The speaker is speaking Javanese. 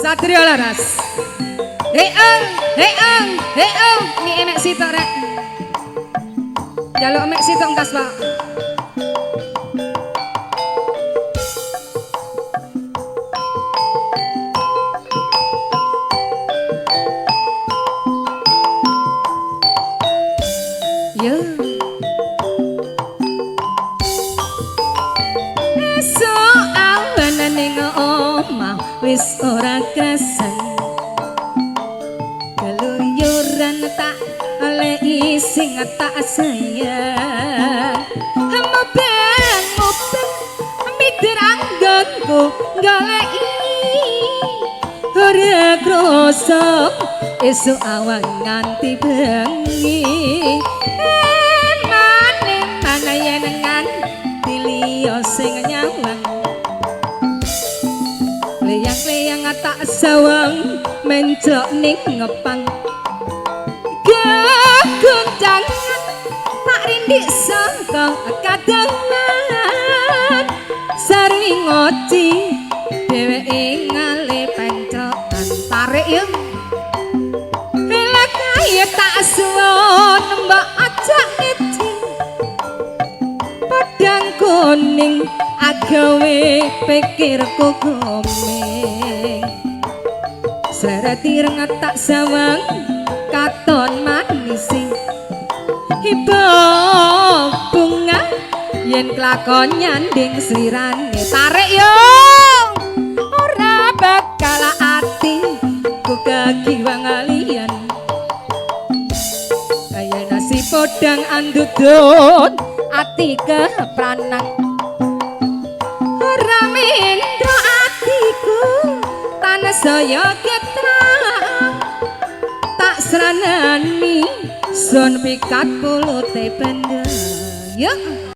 Satrio Laras. Hei ang, hei ang, hei ang. Ini emek sitok rek. Jaluk emek sitok engkas pak. Yo. Esuk awan ning omah wis ora krasan. Keluyuran tak oleh sing tak sayang. Mubeng-mubeng midir anggonku goleki. Ora krasa esuk awan nganti bengi. Emane-mane yen nganti liya sing nyawang. Leyang-leyang tak sawang menclok ning ngepang. Gegoncangan tak rindik saka kadangan. Sari ngoci dheweke ngale penclokan. Tarik yo. Lekae tak suwun mbok aja ngece. Padang kuning agawe pikirku gomeng. Seret ireng tak sawang katon manise. Iba bunga yen kelakon nyanding slirane. Tarik yo. Ora bakal ati ku kegiwang liyan. Kaya nasi podang andudun ati kepranan. Ora mendro atiku tansaya getrang. Tak sranani sun pikat pulute benda. Ya.